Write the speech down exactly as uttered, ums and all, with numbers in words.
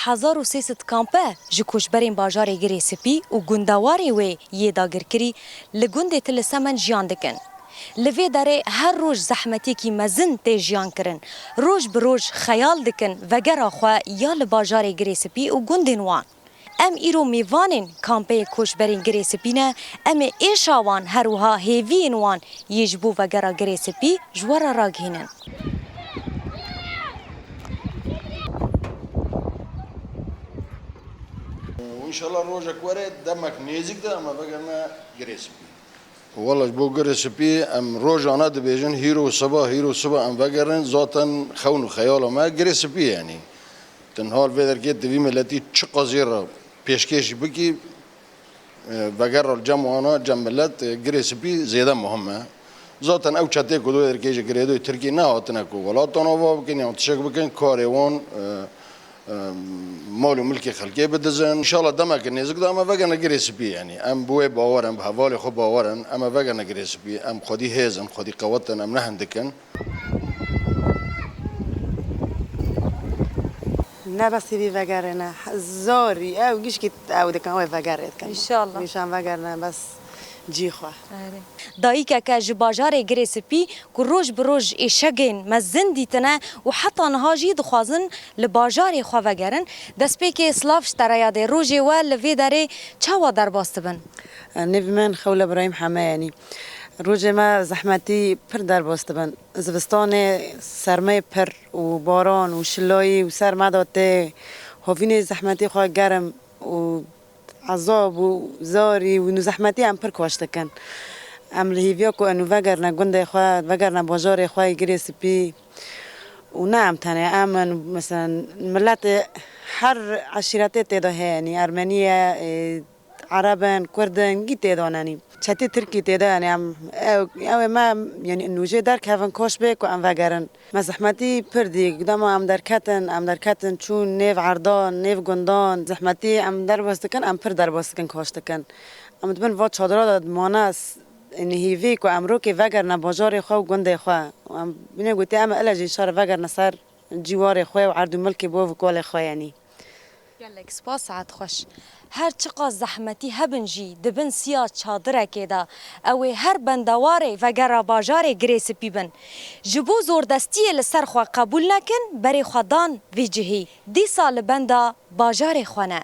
Hezar û sê sed kampe ji koçberên bajarê Girê Spî û gundewarê wê yê dagirkirî li gundê Til Semen jiyan dikin. Li vê derê her roj zehmetiyekî mezin tê jiyan kirin. Roj bi roj xeyal dikin vegera xwe ya li bajarê Girê Spî û gundên wan. Em îro mêvanên kampeyê koçberên Girê Spî ne, em ê êşa wan her wiha hêviyên wan yê ji bo vegera Girê Spî ji we re ragihînin. Û înşallah rojek were demek nêzik de em ê vegerine Girê Spî. Wela ji bo Girê Spî em rojane dibêjin hîro siba, hîro siba em vegerin, zaten xewn û xeyala me Girê Spî ye, yanî. Tu niha li vê derkê tu vî miletî çiqas jê re pêşkêşî bikî, e, vegera li cem wana, cem milet, e, Girê Spî zêde muhim e. Zaten ew çetê ku di wê derkê ji girêdayî Tirkiyê nehatine ku welatan ava bikin yan tiştek bikin, karê wan, e, e, mal û milkê xelkê bidizin. Înşallah demeke nêzik de em ê vegerine Girê Spî, yanî. Em bi wê bawer in, bi hevalê xwe bawer in, em ê vegerine Girê Spî. Em xwedî hêz in, xwedî qewet in, em ne hindik in. Ne bes hêvî vegerê ne. Zarî ew gişkî ew dikin, ew ê vegerê dikin. Înşallah. Nîşan vegerine bes cî xwe. Erê. Dayikeke ji bajarê Girê Spî ku roj bi roj êşegên mezin dîtine û heta niha jî dixwazin li bajarê xwe vegerin. Destpêkê silav ji te re yadê. Rojê we li vê derê çawa derbas dibin? Nêvî min Xewla Birahîm Heme, yanî. Rojê me zehmetî pir derbas dibin. Zivistanê sermeyê pir û baran û şilayî û ser me de tê hovînê zehmetî xwe germ û ezab û zarî û zehmetî em pir koş dikin. Em li hêviya ku em vegerine gundê xwe, vegerine bajarê xwe yê Girê Spî û ne em tenê, em in, mesela, miletê her eşîretê tê de heye, yanî Ermenî ye, ê, Ereb in, Kurd in, gî tê de nenî. Çetê Tirkî tê de, yanî em, ew, ew ê me, yanî nûjê derkevin koş bê ku em vegerin. Me zehmetî pir dî, dema em derketin, em derketin çûn nêv erdan, nêv gundan, zehmetî em derbas dikin, em pir derbas dikin, koş dikin. Em dibin va çadira de dimane, s-, ê, hêvî ku em rokê vegerine bajarê xwe û gundê xwe. Û em binê gotê em ê ele jî şer vegerine ser cîwarê xwe û erd û milkê bo û kolê xwe, yanî. Gelek spas, saet xweş. Her çiqas zehmetî hebin jî, di bin siya çadirekê de, ew ê her bendewarê vegera bajarê Girê Spî bin. Ji bo zordestiyê li ser xwe qebûl nekin, berê xwe dan vê cihî. Dîsa li benda bajarê xwe ne.